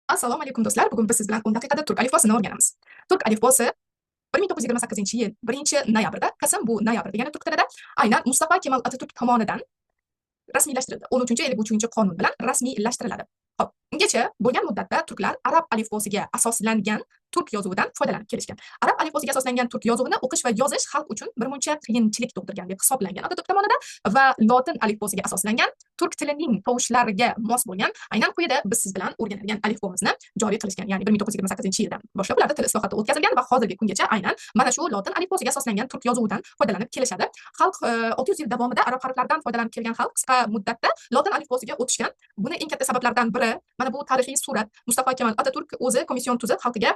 Assalomu alaykum, do'stlar. Bugun biz siz bilan 10 daqiqada turk alifbosini o'rganamiz. Turk alifbosi 1928-yil 1 noyabrda, Kasım bu noyabr degani turk tilida, aynan Mustafa Kemal Atatürk tomonidan rasmiylashtirildi. 13-53 qonun bilan rasmiylashtiriladi. Xo'p, ungacha bo'lgan muddatda turklar arab alifbosiga asoslangan turk yozuvidan foydalanib kelishgan. Arab alifbosiga asoslangan turk yozuvini o'qish va yozish xalq uchun birmuncha qiyinchilik tug'dirgan deb hisoblangan Atatürk tomonidan va lotin alifbosiga asoslangan, turk tilining tovushlariga mos bo'lgan aynan quyida biz siz bilan o'rganadigan alifbomizni joriy qilishgan. Ya'ni 1928-yildan boshlab ularda til islohoti o'tkazilgan va hozirgi kungacha aynan mana shu lotin alifbosiga asoslangan turk yozuvidan foydalanib kelishadi. Xalq 600 yil davomida arab harflaridan foydalanib kelgan xalq qisqa muddatda lotin alifbosiga o'tishgan. Buni eng katta sabablaridan biri mana bu tarixiy surat. Mustafa Kemal Atatürk o'zi komission tuzib, xalqiga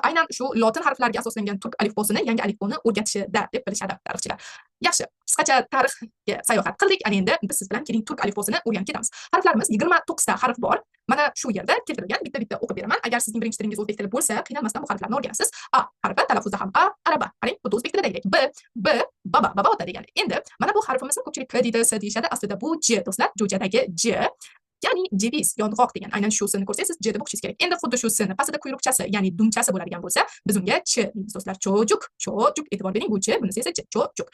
aynan shu lotin harflariga asoslangan turk alifbosini, yangi alifboni o'rgatishida deb bilishadi tarixchilar. Yaxshi, qisqacha tarixga sayohat qildik. Ana endi biz siz bilan keling, turk alifbosini o'rganib ketamiz. Harflarimiz 29 ta harf bor. Mana shu yerda keltirilgan, bitta-bitta o'qib beraman. Agar sizning birinchi tilingiz o'zbek tili bo'lsa, qiynalmasdan bu harflarni o'rganasiz. A harfi talaffuzda ham a, araba. Qarang, xuddi o'zbek tilidagidek. B, B, baba, baba ota degani. Endi mana bu harfimizni ko'pchilik K deydi, S deyishadi. Aslida bu J, do'stlar, jo'jadagi J. Ya'ni ceviz, yong'oq degan. Aynan shu sini ko'rsangiz, siz J deb o'qishingiz kerak. Endi xuddi shu sini pastida quyruqchasi, ya'ni dumchasi bo'ladigan bo'lsa, biz unga Ch deymiz, do'stlar. Çocuk, çocuk. E'tibor bering, bu Ch, bunisi esa Ch, çocuk.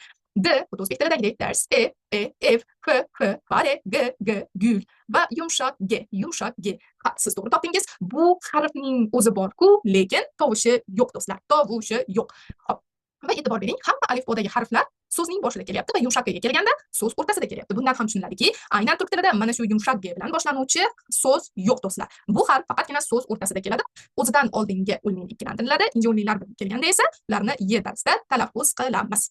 D, xuddi o'zbek tilidagidek ders, E, E, F, F, F, fare, G, G, gul va yumshoq G, yumshoq G. Ha, siz to'g'ri topdingiz. Bu harfning o'zi bor-ku, lekin tovushi yo'q, do'stlar. Tovushi yo'q. Xo'p. Va e'tibor bering, hamma alifbodagi harflar so'zning boshida kelyapti va yumshoq Gga kelganda so'z o'rtasida kelyapti. Bundan ham tushuniladiki, aynan turk tilida mana shu yumshoq G bilan boshlanuvchi so'z yo'q, do'stlar. Bu harf faqatgina so'z o'rtasida keladi. O'zidan oldingi unli ikkilantiriladi. Inja unlilar bilan kelganda esa ularni y tarzida talaffuz qilamiz.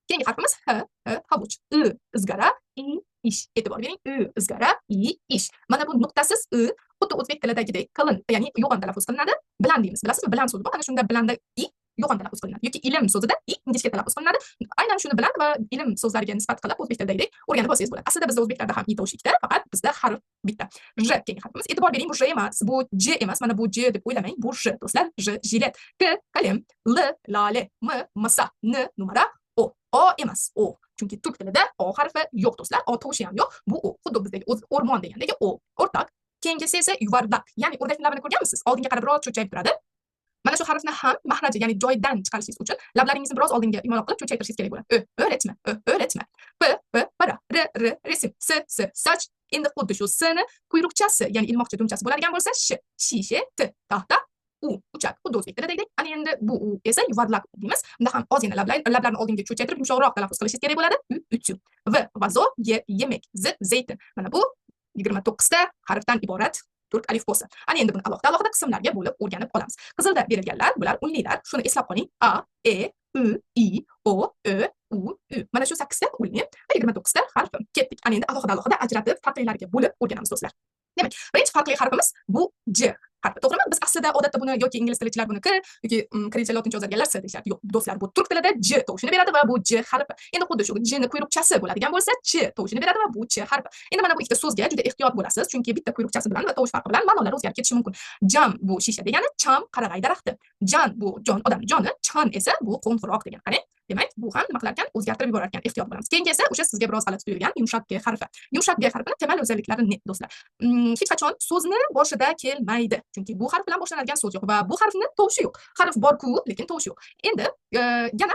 Keyingi harfimiz H, H, havuç, I, izgara, I, ish. E'tibor bering, I, izgara, I, ish. Mana bu nuqtasiz i xuddi o'zbek tilidagidek qalin, ya'ni yo'g'on talaffuz qilinadi. Bilan deymiz. Bilasizmi? Bilan so'zi bor. Ana shunda bilanda i yo'g'on talaffuz qilinadi yoki ilm so'zida i ingichka talaffuz qilinadi. Aynan shuni bilan va ilm so'zlariga nisbat qilib o'zbek tilidagidek o'rganib olsangiz bo'ladi. Aslida bizda, o'zbeklarda ham i tovushi ikkita, faqat bizda harf bitta. J keyingi harfimiz. E'tibor bering, bu j emas, bu j emas. Mana bu j deb o'ylamang, bu j, do'stlar. J, jilet. K, kalem, L, lale, M, masa, N, numara, O. O emas, O. Chunki turk tilida O harfi yo'q, do'stlar. O tovushi ham yo'q. Bu O. Xuddi bizdagi o'rmon degandagi O. O'rtak. Keyingisi esa yuvarlak. Ya'ni o'rdakning labini ko'rganmisiz? Oldinga qarab biroz cho'chayib turadi. Mana shu harfni ham mahraji, ya'ni joyidan chiqarishingiz uchun lablaringizni biroz oldinga yumaloq qilib cho'chaytirishingiz kerak bo'ladi. Ö, öğretme, ö, öğretme. P, P, para, R, R, resim, S, S, saç. Endi xuddi shu S ni quyruqchasi, ya'ni ilmoqcha dumchasi bo'ladigan bo'lsa, Sh, shisha, T, taxta, U, uçak. Xuddi o'zbek tilidagidek. Ana endi bu U esa yuvarlak deymiz. Unda ham ozgina lablarni oldinga cho'chaytirib, yumshoqroq talaffuz qilishingiz kerak bo'ladi. U, ütü. V, vazo, Y, yemek, Z, zeytin. Mana bu 29 ta harfdan iborat turk alifbosi. Ana endi buni alohida alohida qismlarga bo'lib o'rganib olamiz. Qizilda berilganlar, bular unlilar. Shuni eslab qoling. A, E, U, I, O, Ö, U, Ü. Mana shu 8 ta unli va 29 ta harfi. Ketdik. Ana endi alohida alohida ajratib, farqlilariga bo'lib o'rganamiz, do'stlar. Demak, birinchi farqli harfimiz bu J harfi. To'g'rimi? Biz aslida odatda buni yoki ingliz tilichilar buni K yoki kirilcha lotincha yozadiganlar S deyishadi. Yo'q, do'stlar, bu turk tilida J tovushini beradi va bu J harfi. Endi xuddi shu J ni quyruqchasi bo'ladigan bo'lsa, Ch tovushini beradi va bu Ch harfi. Endi mana bu ikkita so'zga juda ehtiyot bo'lasiz, chunki bitta quyruqchasi bilan va tovush farqi bilan ma'nolar o'zgarib ketishi mumkin. Jam bu shisha degani, cham qarag'ay daraxti. Jan bu jon, odam joni, chan esa bu qo'ng'iroq degan. Qarang. Demak, bu ham nima qilar ekan? O'zgartirib yuborar ekan. Ehtiyot bo'lamiz. Keyingi esa o'sha sizga biroz g'alati tuyulgan yumshoq G harfi. Yumshoq G harfini temel o'zalliklari ne, do'stlar? Hech qachon so'zni boshida kelmaydi. Chunki bu harf bilan boshlanadigan so'z yo'q va bu harfni tovushi yo'q. Harf bor-ku, lekin tovushi yo'q. Endi yana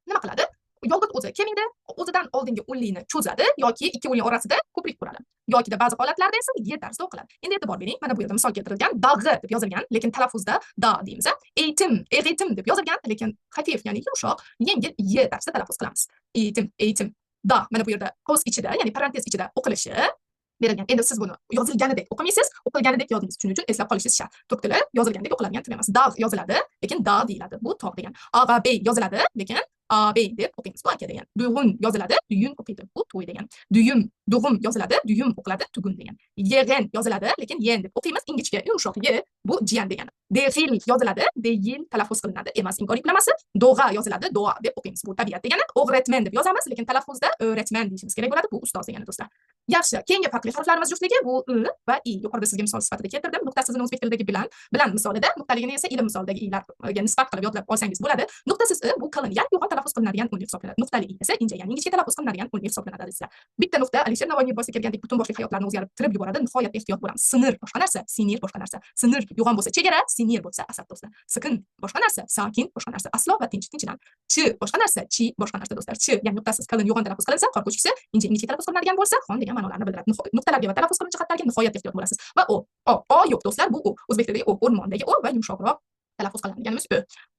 nima qiladi? Yolg'iz o'zi kelmaydi, o'zidan oldingi unlini cho'zadi yoki ikki unli orasida ko'prik quradi. Yokida ba'zi holatlarda esa y tarzida o'qiladi. Endi e'tibor bering, mana bu yerda misol keltirilgan, dag'i deb yozilgan, lekin talaffuzda da deymiz. Eğitim, eğitim deb yozilgan, lekin xafif, ya'ni yumshoq, yengil y tarzida talaffuz qilamiz. Eğitim, eğitim. Da mana bu yerda qavs ichida, ya'ni parantez ichida o'qilishi berilgan. Endi siz buni yozilganidek o'qimaysiz, o'qilganidek yozdingiz. Shuning uchun eslab qolishingiz shart. Turk tili yozilgandek o'qiladigan til emas. Dağ yoziladi, lekin da deyiladi. Bu tog' degan. Ağabey yoziladi, lekin ağabey deb o'qiymiz. Bu aka degan. Düğün yoziladi, düyün o'qiydi. Bu to'y degan. Düyüm, dug'um yoziladi, düyüm o'qiladi, tugun degan. Yeğen yoziladi, lekin yen deb o'qiymiz. Ingichka yumshoq y, bu jiyan degani. Dexil yoziladi, deyil talaffuz qilinadi. Emas inkor yuklamasi. Doğa yoziladi, doa deb o'qiymiz. Bu tabiat degani. Öğretmen deb yozamiz, lekin talaffuzda öğretmen deyishimiz kerak bo'ladi. Bu ustoz degani, do'stlar. Yaxshi, keyingi farqli harflarimiz juftligi bu i va i. Yuqorida sizga misol sifatida keltirdim. Nuqtasizini o'zbek tilidagi bilan, bilan misolida, nuqtaligini esa ilm misolidagi i'larga nisbat qilib yodlab olsangiz bo'ladi. Nuqtasiz i bu qalin, ya'ni yo'g'on talaffuz qilinadigan unli hisoblanadi. Nuqtali i esa inja, ya'ni ingichka talaffuz qilinadigan unli hisoblanadi azizlar. Bitta nuqta Alisher Navoiy boshida kelgandek butun boshli hayotlarni o'zgartirib yuboradi. Nihoyatda ehtiyot bo'lamiz. Sinir boshqa narsa, sinir boshqa narsa. Sinir yo'g'on bo'lsa chegara, sinir bo'lsa asab do'stlar. Sikin boshqa narsa, sakin boshqa narsa. Aslo va tinch, tinchdan. Chi boshqa narsa, chi boshqa narsa do'stlar. Chi ya'ni nuqtasiz qalin yo'g'on talaffuz qilinsa, qor ko'chkisi, inja ingichka talaffuz qilinadigan bo'lsa, xon degan ma'nolarni bildiradi. Nuqtalarga va talaffuz qilinuvchi xatlarga nihoyat ehtiyot bo'lasiz. Va o, o, o yo'q do'stlar, bu o. O'zbek tilidagi o, o'rmondagi o va yumshoqroq talaffuz qilinadiganimiz ö.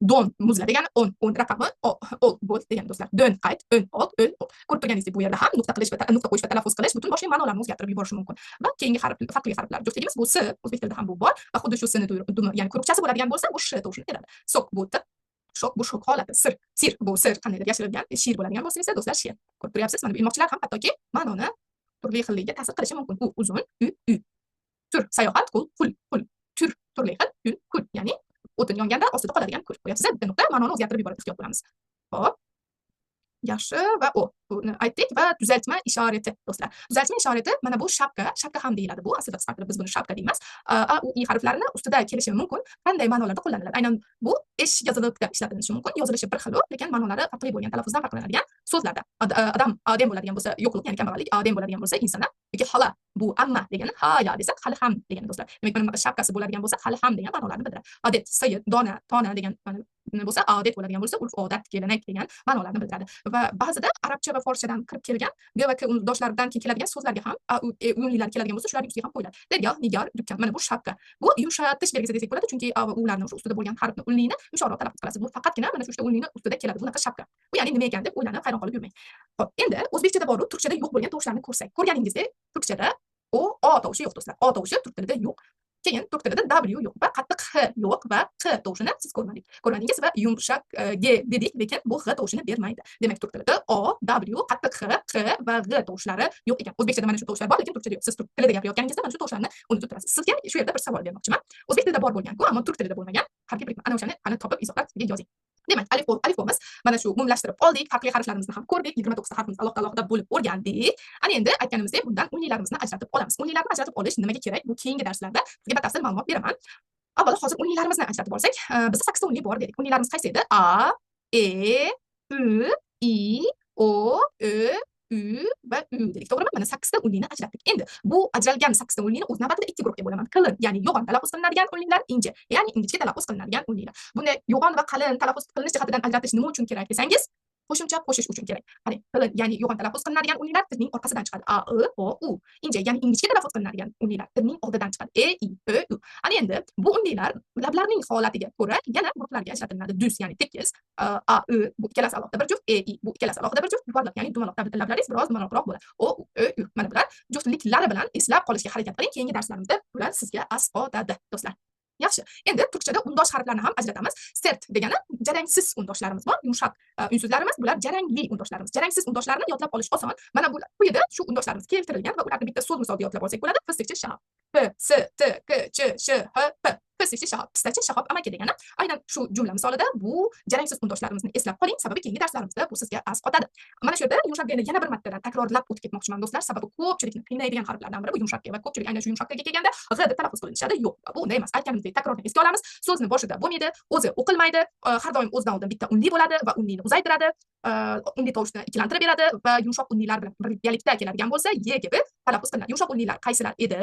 Don muzla degani, 10 10 raqami, o, ol, bo'l degani do'stlar. Dön qayt, o'n, ol, o'l, ol. Ko'rib turganingizdek bu yerda ham nuqta qilish va nuqta qo'yish va talaffuz qilish butun boshli ma'nolarni o'zgartirib yuborishi mumkin. Va keyingi harf, farqli harflar juftligimiz bu s, o'zbek tilida ham bu bor va xuddi shu s ni dumi, ya'ni quruqchasi bo'ladigan bo'lsa, bu sh tovushini beradi. Sok bu t, shok bu shok holati, sir, sir bu sir qandaydir yashirilgan she'r bo'ladigan bo'lsa esa do'stlar she'r. Ko'rib turyapsiz, mana bu ilmoqchilar ham hattoki ma'noni turli xilligiga ta'sir qilishi mumkin. U uzun, u, u. Tur sayohat, qul, qul, qul. Tur turli xil, kul, kul, ya'ni o'tin yonganda ostida qoladigan kul. Ko'ryapsiz, bitta nuqta ma'noni o'zgartirib yuboradi, ehtiyot bo'lamiz. Xo'p. Yaxshi va o buni aytdik va tuzatma ishorati do'stlar. Tuzatma ishorati mana bu shapka, shapka ham deyiladi bu. Aslida qisqartirib biz buni shapka deymiz. A, u, i harflarini ustida kelishi mumkin. Qanday ma'nolarda qo'llaniladi? Aynan bu ish yozilishda ishlatilishi mumkin. Yozilishi bir xil, lekin ma'nolari farqli bo'lgan, talaffuzdan farqlanadigan so'zlarda. Adam, adem bo'ladigan bo'lsa yo'qlik, ya'ni kambag'allik, adem bo'ladigan bo'lsa insana yoki hala bu amma degani, ha ya desa hali ham degani do'stlar. Demak, mana bunaqa shapkasi bo'ladigan bo'lsa hali ham degan ma'nolarni bildiradi. Adet, sayyid, dona, tona degan ma'no bo'lsa, odat bo'ladigan bo'lsa, urf, odat, kelanak degan ma'nolarni bildiradi. Va ba'zida arabcha va forschadan kirib kelgan g va k undoshlaridan keyin keladigan so'zlarga ham a, u, e unlilar keladigan bo'lsa, shularning ustiga ham qo'yiladi. Dergoh, nigor, dukkan. Mana bu shapka. Bu yumshatish belgisi desak bo'ladi, chunki a va ularni o'sha ustida bo'lgan harfni unlini yumshoqroq talaffuz qilasiz. Bu faqatgina mana shu uchta unlini ustida keladi bunaqa shapka. Bu ya'ni nima ekan deb o'ylanib hayron qolib yurmang. Xo'p, endi o'zbekchada bor-u, turkchada yo'q bo'lgan tovushlarni ko'rsak. Ko'rganingizdek, turkchada o, o tovushi yo'q do'stlar. O tovushi turk tilida yo'q. Keyin turk tilida W yo'q va qattiq H yo'q va Q tovushini siz ko'rmadik. Ko'rmadingiz va yumshoq G dedik, lekin bu H tovushini bermaydi. Demak, turk tilida O, W, qattiq H, Q va G tovushlari yo'q ekan. O'zbekchada mana shu tovushlar bor, lekin turkchada yo'q. Siz turk tilida gapirayotganingizda mana shu tovushlarni unutib turasiz. Sizga shu yerda bir savol bermoqchiman. O'zbek tilida bor bo'lgan-ku, ammo turk tilida bo'lmagan harfga birikma. Ana o'shani qani topib izohlar qismiga yozing. Demak, alifbomiz mana shu umumlashtirib oldik, farqli harflarimizni ham ko'rdik, 29 ta harfimiz alohida-alohida bo'lib o'rgandik. Ana endi aytganimizdek, bundan unlilarimizni ajratib olamiz. Unlilarni ajratib olish nimaga kerak? Bu keyingi darslarda sizga batafsil ma'lumot beraman. Avvalo hozir unlilarimizni ajratib olsak, bizda 8 ta unli bor dedik. Unlilarimiz qaysi edi? A, E, U, I, O, Ö, U va U dedik. To'g'rimi? Mana 8 ta unlini ajratdik. Endi bu ajralgan 8 ta unlini o'z navbatida ikki guruhga bo'laman. Qalin, ya'ni yo'g'on talaffuz qilinadigan unlilar, inja, ya'ni ingichka talaffuz qilinadigan unlilar. Buni yo'g'on va qalin talaffuz qilinish jihatidan ajratish nima uchun kerak desangiz, qo'shimcha qo'shish uchun kerak. Qarang, qalin, ya'ni yo'g'on talaffuz qilinadigan unlilar tilning orqasidan chiqadi. A, I, O, U. Inja, ya'ni ingichka talaffuz qilinadigan unlilar tilning oldidan chiqadi. E, I, Ö, U. Ana endi bu unlilar lablarning holatiga ko'ra yana guruhlarga ajratiladi. Duz, ya'ni tekis, A, I bu ikkalasi alohida bir juft, E, I bu ikkalasi alohida bir juft, yuvarlaq, ya'ni dumaloq lablaringiz biroz dumaloqroq bo'ladi. O, U, Ö, U. Mana bular juftliklari bilan eslab qolishga harakat qiling. Keyingi darslarimizda bular sizga asqotadi, do'stlar. Yaxshi. Endi turkchada undosh harflarni ham ajratamiz. Sert degani jarangsiz undoshlarimiz bor, yumshoq unsuzlarimiz, bular jarangli undoshlarimiz. Jarangsiz undoshlarni yodlab olish oson. Mana bu quyida shu undoshlarimiz keltirilgan va ularni bitta so'z misolida yodlab olsak bo'ladi. Fıstıkçı Shahob. P, S, T, K, Ch, Sh, H, P. Fıstıkçı Shahob, pistachi Shahob amaki degani. Aynan shu jumla misolida bu jarangsiz undoshlarimizni eslab qoling, sababi keyingi darslarimizda bu sizga asqotadi. Mana shu yerda yumshoq Gni yana bir martadan takrorlab o'tib ketmoqchiman do'stlar, sababi ko'pchilikni qiynaydigan harflardan biri bu yumshoq G va ko'pchilik aynan shu yumshoq Gga kelganda G deb talaffuz qilinishadi. Yo'q, bu unday emas. Aytganimizdek takrorni esga olamiz. So'zni boshida bo'lmaydi, o'zi o'qilmaydi, har doim o'zidan oldin bitta unli bo'ladi va unlini uzaytiradi, unli tovushni ikkilantirib beradi va yumshoq unlilar bilan birgalikda keladigan bo'lsa, Y kabi talaffuz qilinadi. Yumshoq unlilar qaysilar edi?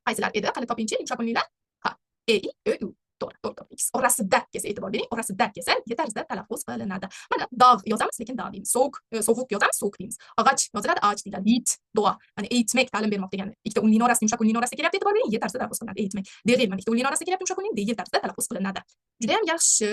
Qaysilar edi? Qani topingchi yumshoq unlilar? Ha, E, I, Ö, U. To'g'ri, to'g'ri topdingiz. Orasida kelsa e'tibor bering, orasida kelsa Y tarzda talaffuz qilinadi. Mana dog' yozamiz, lekin da deymiz. Sovuq, sovuq yozamiz, sovuq deymiz. Ag'ach yoziladi, ach deyiladi. Yit, duo. Mana eğitmek, ta'lim bermoq degani. Ikkita unlini orasida, yumshoq unlini orasida kelyapti, e'tibor bering, Y tarzda talaffuz qilinadi. Eğitmek. Deg'il, mana ikkita unlini orasida kelyapti, yumshoq unli, degil tarzda talaffuz qilinadi. Juda ham yaxshi.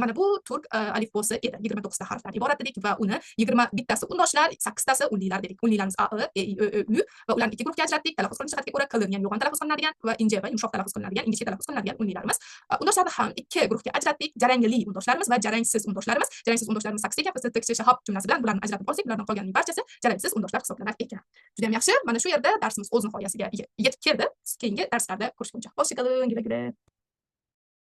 Mana bu turk alifbosi edi. 29 ta harfdan iborat dedik va uni 21 tasi undoshlar, 8 tasi unlilar dedik. Unlilarimiz A, I, E, I, Ö, Ö, U va ularni ikki guruhga ajratdik. Talaffuz qilinish jihatiga ko'ra qalin, ya'ni yo'g'on talaffuz qilinadigan va inja va yumshoq talaffuz qilinadigan, ingichka talaffuz qilinadigan unlilarimiz. Undoshlarni ham ikki guruhga ajratdik. Jarangli undoshlarimiz va jarangsiz undoshlarimiz. Jarangsiz undoshlarimiz 8 ekan. Biz T, K, Ch, Sh, H jumlasi bilan bularni ajratib olsak, bulardan qolganining barchasi jarangsiz undoshlar hisoblanar ekan. Juda ham yaxshi. Mana shu yerda darsimiz o'z nihoyasiga yetib keldi. Keyingi darslarda ko'rishguncha. Hoşça kalın, güle güle.